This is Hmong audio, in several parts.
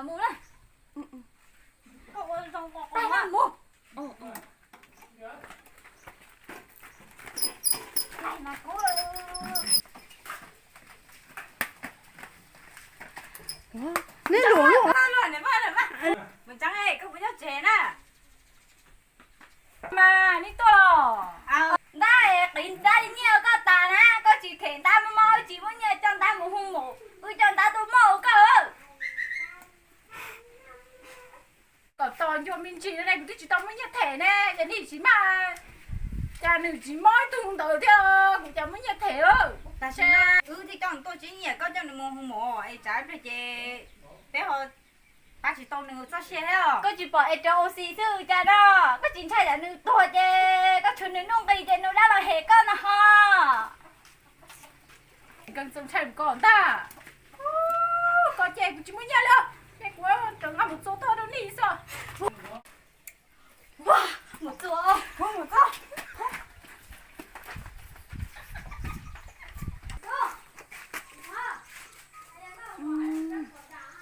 Mus na. Mus. Neb luam luam. Mus tseeb, koj puas nyob tsev na? Mas neb tuaj los? Ntab, qiv ntab nyiaj koj tas na, koj tsis them ntab mob mob, wb tsis muaj nyiaj coj ntab mus hu mos, wb coj ntab tuaj muab koj. Kom tos ncua me ntsis no ne, kuv twb tsis tau muaj nyiaj them ne, ces neb tsis maj, cas nws tsis mob ib tug ntawd thiab, kuv cas muaj nyiaj them lawm. Tam sim no wb thiaj coj nws tuaj tsib nyiam, koj coj nws mus hu mos es tsam ib pliag ces peb ho pab tsis tau nws txoj sia thiab. Koj tsis pom es rau ua si xwb cas no, koj tsis ntshai yam nws tuag ces koj tshuav nws nuj nqis ces nws dab los hem koj no ho. Koj ntshai koj ntag. Koj ces kuv tsis muaj nyiaj li, ces kuv rov nqa mus txua tuaj rau nej xwb. Mus txua, mus txua.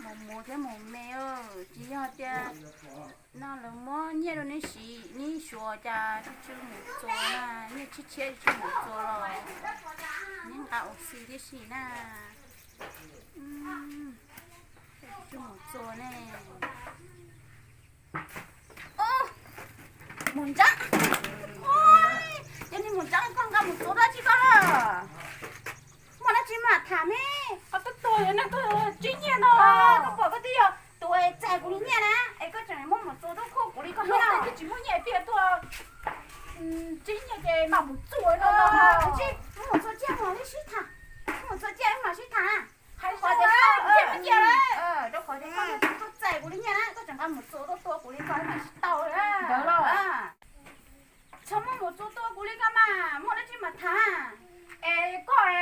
Mus mus thiab mus me, tsis yog tias no lawv muab nyiaj rau neb siv, neb suav cas tsw tsw mus txua na, nyiaj tshiab tshiab tsw mus txua los neb nqa ua si tib si na. Tsw mus txua ne. Mus ntseeb. Ces neb mus ntseeb, koj nqa mus txua dab tsi koj na? Muaj dab tsi mam tham me. Koj twb tuag no, koj tsib nyiaj no, koj pom koj twb yog tus txais kuv li nyiaj na, es koj tseem muab mus txua tuaj khuj kuv li koj thiab. Twb tsis muaj nyiaj tiag, tuag tsib nyiaj ces mam mus txua no. Muab mus txua cia mam li sib tham, muab mus txua cia mam sib tham. Hais tias koj, rau qhov tias koj tuaj txais kuv li nyiaj na, koj tseem nqa mus txua tuaj tua kuv li koj mas tsis tau li. Ntawd los txhob muab mus txua tua kuv li koj mas, muaj dab tsi mas tham. Es koj,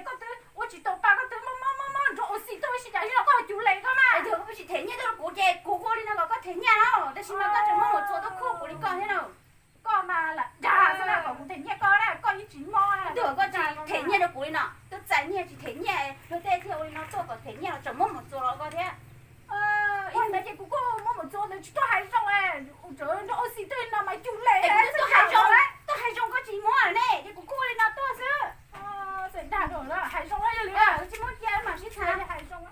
koj twb ua tsis tau pa, koj twb mob mob mob nrog ua si tuaj, sib cas li los koj cug les koj mas. Yog koj tsis them nyiaj tuaj rau kuv ces kuv ua li no kom koj them nyiaj no, tab sis mas koj tseem muab mus txua tuaj khuj kuv li koj thiab no. Koj mas lam dag xwb na, kom kuv them nyiaj koj na, koj yeej tsis mob na. Twb koj tsis them nyiaj rau kuv li no, twb txais nyiaj tsis them nyiaj, luag tej thiaj ua li no tuaj kom them nyiaj los tseem muab mus txua los koj thiab. Ua ntawd ces kuv kuj muab mus txua ntawd tsis tuaj hais zoo, ua tseem nrog ua si tuaj li no mas cug les. Tuaj hais zoo, tuaj hais zoo koj tsis muab ne, ces kuv kuj ua li no tuaj xwb. Dag rau lawm, hais zoo yog li, tsis muab cia mam sib tham. Hais zoo.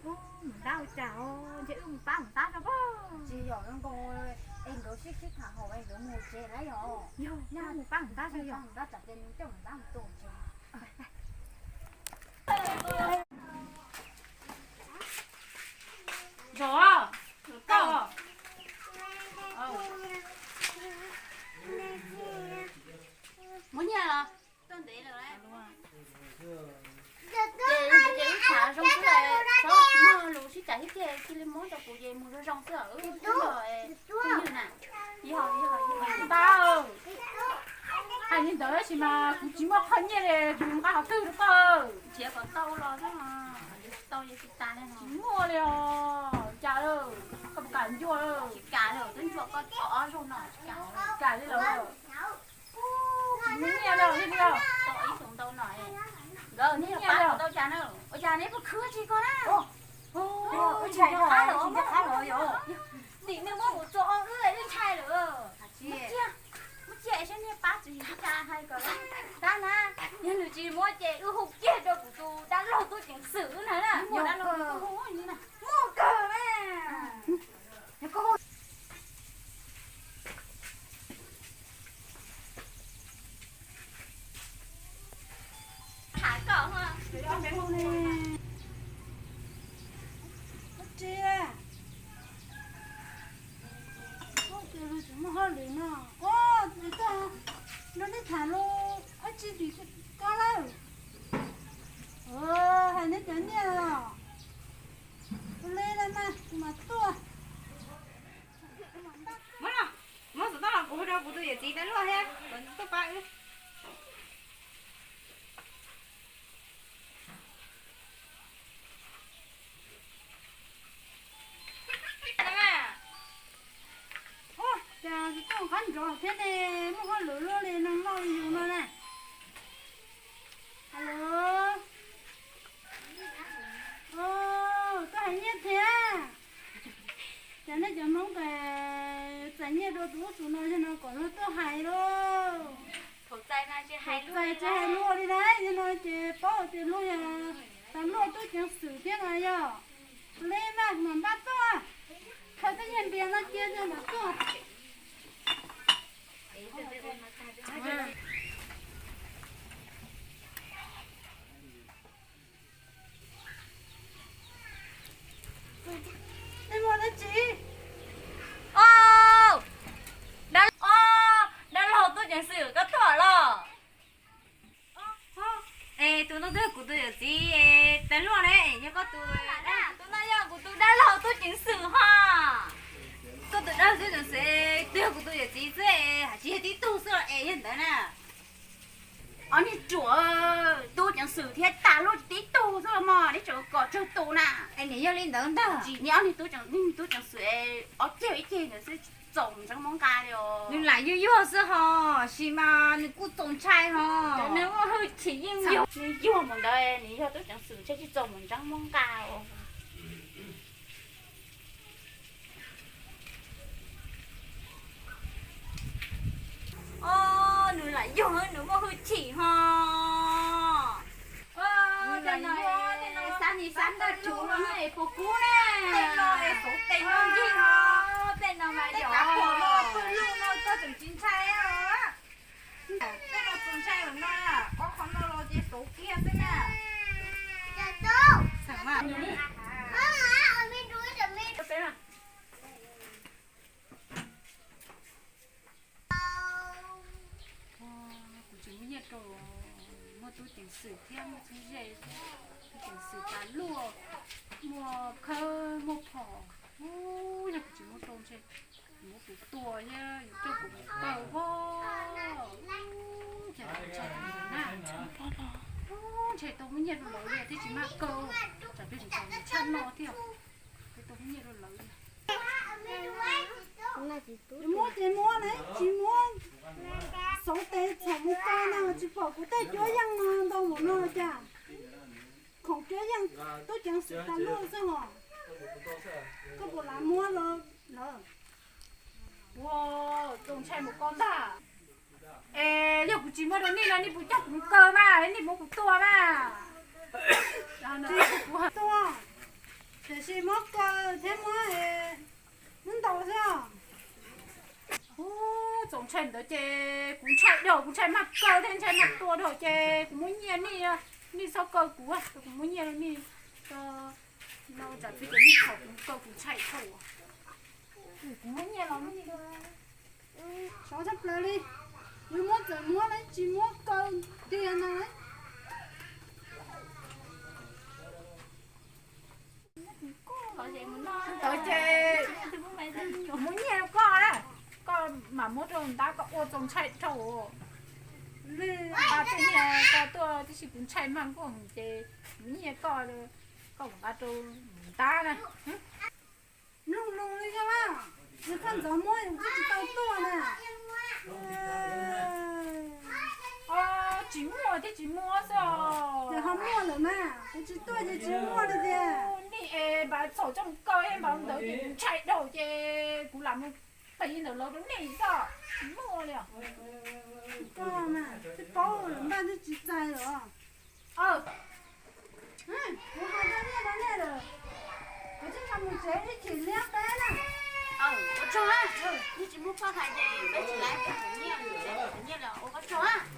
Mus ntab ua cas os, ntshe wb mus pab mus ntab tso pob. Tsis yog zoo nkaus, es nkawd sib sib tham hauv es nkawd mus tsev lawm yog. Yog, yog mus pab mus ntab tso, yog mus ntab tsam ces nws coj mus ntab mus tua tsev. Zos, koj muab nyiaj los? Ces wb tham zoo xwb, txhob muaj lus sib tham thiab ces cia li muab rau kuv ces mus zoo zoo xwb, wb twb los phooj ywg na. Yog, yog, yog. Ntab, hais li ntawd tab sis mas kuv tsis muaj qhov nyiaj li, kuv nqa qhov twg rau koj? Nrhiav kom tau los xwb, tsis tau ces tsis tas li. Tsis muaj li os, cas lawm, koj puas kam ncua lawm? Tsis kam lawm, twb ncua koj ob zaug no, tsis kam li lawm. Tsis muaj nyiaj li os. Tau ib xyoos ntau no, nkawd neb yog pab tau cas na? Ua cas neb pub khwb tsis koj na? Tim nws muab kuv txua wb ntshai lawm. Muab cia, muab cia saib neb pab tsis tsis tsa hais kom tab na. Yog nws tsis muab ces wb hu kiag rau kuv tus dab laug tub ceev xwm na. Muaj dab laug hu li na. Muaj kawg na. Tham koj. Ua tsi, ua tsi muaj hauj lwm no. Ua, nrog neb tham los ua tsi tim koj lawm. Hais neb cov nyiaj os. Ua li los mas, kuv mam tuaj. Muab no, muab xov tooj los kuv hu rau kuv tus yawm txiv peb luaj thiab, kom tuaj pab wb. Cas tsis tuaj qab nrov thiab ne, muaj hauj lwm luaj li no noj li yus no na. Nyiaj rau tus ub tus no yog no kom luag tuaj hais lauj. Thaum txais tsis hais luag li na, yog no ces paub tias luag yog tas luaj tub ceev xwm thiab no yog. Li mas mam npaj tuaj, khaws tej nyiaj npias no cia mam tuaj. Tej muaj dab tsi? Au, dab, au, dab laug tub ceev xwm koj tuaj los? Es tus no twb yog kuv tus yawm txiv tas luaj ne, yog koj tus, tus no yog kuv tus dab laug tub ceev xwm ho. Koj tus dab laug tub ceev xwm twb yog kuv tus yawm txiv xwb, hais tsis yog tib tug xwb los es yog ntawd na. Ob niag ruam, tub ceev xwm thiab tas luaj tib tug xwb los mas neb tseem kom tsawg tus na. Es nws yog li ntawd ntag. Tsis, neb ob niag tub ceev, tub ceev xwm ob ceg ib ceg ntawd xwb, txaus mus ntseeb muab nqa li os. Nws lam yuag yuag xwb ho, sis mas nws kuj txaus ntshai ho. Nws muaj hwj chim yeej yog, nws yuag mus ntawd nws yog tub ceev xwm ntshai tsis txaus mus ntseeb muab nqa. Nws lam yog nws muaj hwj chim ho. Tej no xav nis xav ntawj tsuv los es puas kub ne. Tej no es xauv tes no ncig no. Tej no mas yog pw lug no koj tseem tsis ntshai. Tej no txaus ntshai lawm no, ob qhov no los ces xauv kiag xwb na. Kuv tsis muaj nyiaj rau, muaj tub ceev xwm thiab muaj txheeb ze, tub ceev xwm tas luaj, muaj khawb muaj phom, yog kuv tsis muaj rau ntshe muab kuv tua thiab yuav coj kuv mus kaw pob. Ces ntshe tau muab nyiaj rau lawv li thiaj tsis maj kaw, tsam plig tsis tau tshaj no thiab, tau muab nyiaj rau lawv li. Muab ces muab na, tsis muab xauv tes txhom mus kaw na, tsis pom kuv tej cuab yeej no ntau npaum no cas. Khoom cuab yeej tub ceev xwm tas luaj xwb hos. Koj puas lav muab lawv? Ua, txaus ntshai mus koj ntag. Es yog kuv tsis muab rau nej no nej puas coj kuv mus kaw mas nej muab kuv tua mas? Tua, tiam sis muab kaw thiab muab, muab ntaus xwb. Ub, txaus ntshai ntawd ces kuv ntshai dhau, kuv ntshai maj kaw thiab ntshai maj tua dhau ces kuv muab nyiaj nej, nej txhob kaw kuv, kuv muab nyiaj nej. No tsam plig ces nej txhom kuv kaw kuv ntshai dhau. Kuv muab nyiaj los nej sov tshaj plaws li. Yuav muab txawm muab, tsis muab kaw tiag no. Ntawd ces muab nyiaj rau koj na, koj mam muab rau ntab, koj ua txaus ntshai dhau. Npaj tej nyiaj koj tuaj tib si kuv ntshai maj nkuaj ces muab nyiaj koj, koj mam nqa rau ntab na. Mloog lus li yog, yog koj ntxov muab kuv twb tsis tau tuaj na. Tsis muaj thiab tsis muaj xwb os. Ces ho muaj lawm mas, kuv tsis tuaj ces tsis muaj li tiag. Nej es npaj txhom coj mus kaw es npaj ntawd ces kuv ntshai dhau ces kuv lam mus qhia ntawm lawv rau nej xwb, tsis muaj li os. Koj mas twb paub lawm, npaj twb tsis txais lawm. Kuv hais rau nej no nej lawm, kuv tseem mus tsev ib chim liab peb na. Ua tsaug, nej tsis muab koj hais ces peb tsis laiv peb khwv nyiaj, peb khwv nyiaj lawm, ua koj tsaug.